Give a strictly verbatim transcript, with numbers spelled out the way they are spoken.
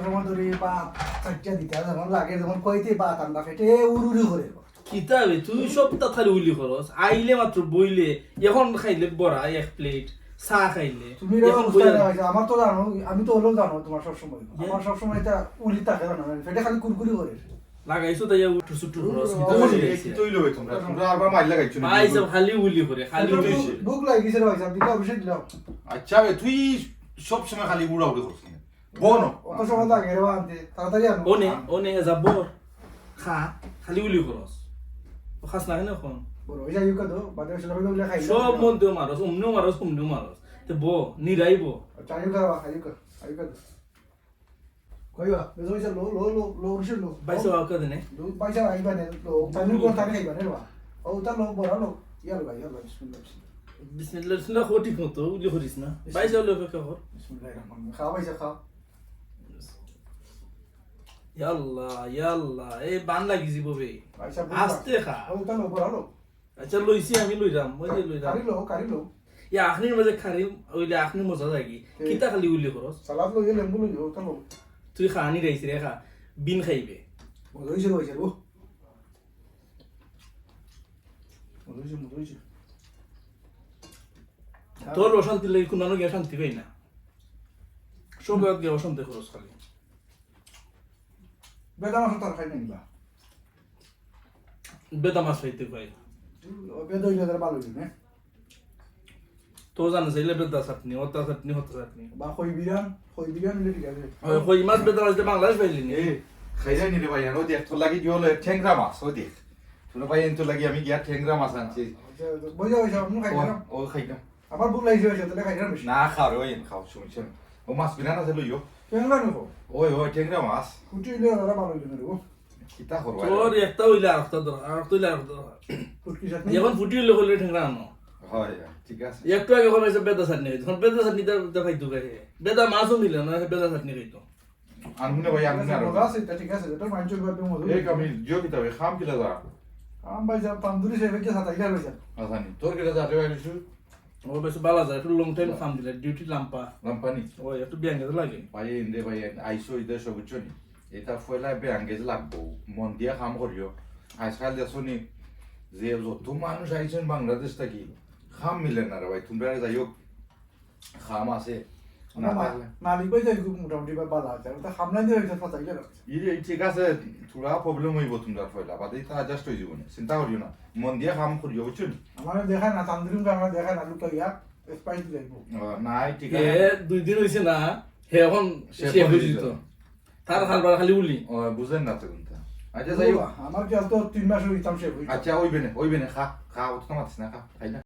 যেমন ধরি ভাত চাইট্টা দিতা, যেমন লাগে, যেমন কইতে ভাত আমরা পেটে উড়ুড়ি করে। কিতা বে, তুই সব তাড়াতাড়ি উলি করস, আইলে মাত্র বইলে, এখন খাইলে বড়া এক প্লেট, চা খাইলে, তুমি এরকম এখন অবস্থা বইয়া না হয়েছে, আমার তো জানো, আমি তো হলেও জানো তোমার সব সময়, ইয়ে। আমার সব সময় এটা উলি থাকে জানো, মানে পেটে খালি কুরকুরি করে। লাগাইছো তাই উঠু সুটু করস, ও, কিতা অবশ্যই, বলি এই আছে? কিতা হইলো বে তোমরা? তোমরা আবার মাইর লাগাইছো নি? ভাই সব খালি উলি করে, খালি এটা উলি ভুক, করে। ভুক লাগিছে রে ভাই সাহেব, দিলে অবশ্যই দিলাম। আচ্ছা বে, তুই সব সময় খালি উড়াউড়ি করস কেন? বনো। অত সময় লাগে রে বা আনতে, তাড়াতাড়ি আনো। ওনে, ওনে, এ যা বর। খা, খালি উলি করস। ও খাস না কেন এখন? বড় হয়ে যাই, ওকে দো, বাদে এসে লগে লগে খাই। সব মন দিয়েও মারস, অমনেও মারস, অমনেও মারস। তে ব, নিরাই ব। চাইও খাওয়া, খাইও খা, খাইও খা। কইবা, বেজো হইছে, লো, লো, লো, লো, হইছে, লো। বাইসে ওয়াও করে দেনে। লো, বাইসে আইবা নে, লো, তানু কোন তাকে খাইবা নে, রে বা। ও, তা লো, বড় লো। ইয়াল্লা, ইয়াল্লা, বিসমিল্লাহ, বিসমিল্লাহ। বিসমিল্লাহ, বিসমিল্লাহ, কো ঠিক মতো, উলি করিস না। বিসমিল্লাহ। বাইসে লো, অপেক্ষা কর। বিসমিল্লাহির রহমানির রহিম। খাও, বাইসে খাও। ইয়াল্লা, ইয়াল্লা, এই বান লাগি যিবো বে। বাইসে আস্তে খা। ও, তা লো, বড় লো। আচ্ছা, লইছি আমি, লইলাম, ওই যে লইলাম। কারি লো, কারি লো। ইয়া, আখনির মাঝে খারি, ওইলে আখনির মজা যায়গি। কে? কিতা খালি উল্লি করস? সালাদ লইও, লেম্বু লইও, ওটা লো। তুই খানি রাইস রে, খা। বিন খাইবে। মজা হইছে, হইছে, ও। মজা হইছে, মজা হইছে। তোর অশান্তি লাগি কোনো গিয়া শান্তি পাই না। সব গিয়া অশান্তি করস খালি। বেদা মাছ তো আর খাই নাই বা। বেদা মাছ খাইতে পাই। ও বেদা হইলে তার ভালো হইবে, হ্যাঁ? তো জানো, চাইলে বেদা চাটনি, হতা চাটনি, হতা চাটনি। বা কই বিরান, কই বিরান হইলে ঠিক আছে। ওই কই মাছ বেদা মাছ দিয়ে বাংলাদেশ পাইলি নি? এ, খাইলাই নি রে ভাই, আর ওই দেখ, তোর লাগি কি হলো? ঠেংরা মাছ, ওই দেখ। তোর ভাই, তোর লাগি আমি গিয়া ঠেংরা মাছ আনছি। আচ্ছা, তো বুঝা হইছে, আপনি খাইবেন না? ও, ও খাইতাম। আবার ভুক লাগিছে, হইছে, তাহলে খাইবেন বেশি। না, খাও রে, ওই খাও, সমস্যা নাই। ও মাছ বিরান আছে, লইও। ঠেংরা নিব? ওই, ওই, ঠেংরা মাছ। কুটি হইলে ওরা ভালো হইবে রে, ও। কিতা করবা? তোর একটা হইলে আর একটা দরকার, আর একটা হইলে আর একটা দরকার। ফুটকি চাটনি? এখন ফুটি হইলে হইলে ঠেংরা আনো। হয়, হয়, ঠিক আছে। একটু আগে কমাইছে বেদা চাটনি খাইতো, এখন বেদা চাটনি তা, তা খাইতো খাই। বেদা মাছও মিলে না, বেদা চাটনি খাইতো। আনমুনে ভাই, আনমুনে আরো। মজা আছে, এটা ঠিক আছে, এটা মাইন চলবে, একদম মজা। এই কামিল, জিও কিতাবে, খাম কিলা যা? খাম ভাই, যা, তান্দুরি সাহেব, কি সাথে, ইলা ভাই, যা। আসানি, তোর কিলা যা, রে ভাই, বিশু? ও বেশ ভালা যায়, একটু long time খাম দিলে, duty লাম্পা। লাম্পা নি? ও, একটু ব্যাঙ্গে তো লাগে। ভাই, এন রে ভাই, এন, আইসো, এই দেশো, বুঝছো নি? এটা পয়লা ব্যাঙ্গে যে লাগবো, মন দিয়া কাম করিও। আজকাল দেখছো নি, যে যত মানুষ আইছেন বাংলাদেশ থাকি, কাম মিলে না রে ভাই, তোমরা যাই হোক, কাম আছে। না, না, থাকলে। মালিক ভাই যাই হোক, মোটামুটি বা ভালা আছে, আমি তো কাম নাই দিয়ে হইতে ফাঁসাই গেলাম। ই রে, ঠিক আছে, থোড়া problem হইব তোমরা পয়লা, বাদে এটা adjust হয়ে যাবো না, চিন্তা করিও না, মন দিয়া কাম করিও, বুঝছো নি? আমার দেখা না, তান্দুরি মুখে আমার দেখা না, লুকাইয়া, spice দিলাইবো। ও, নাই, ঠিক এ আছে। দুই দিন হইছে না, হে এখন সে শেষ হয়ে পরিচিত। যেত। তার হারবার খালি উলি। ও, বুঝেন না তো কোনটা। আচ্ছা, যাই হোক। বাবা, আমার কি আর তো তিন মাস হইতাম সে হইতাম। আচ্ছা, ওইবে না, ওইবে না, খা, খা, অত তো মাতিস না, খা, খাই না।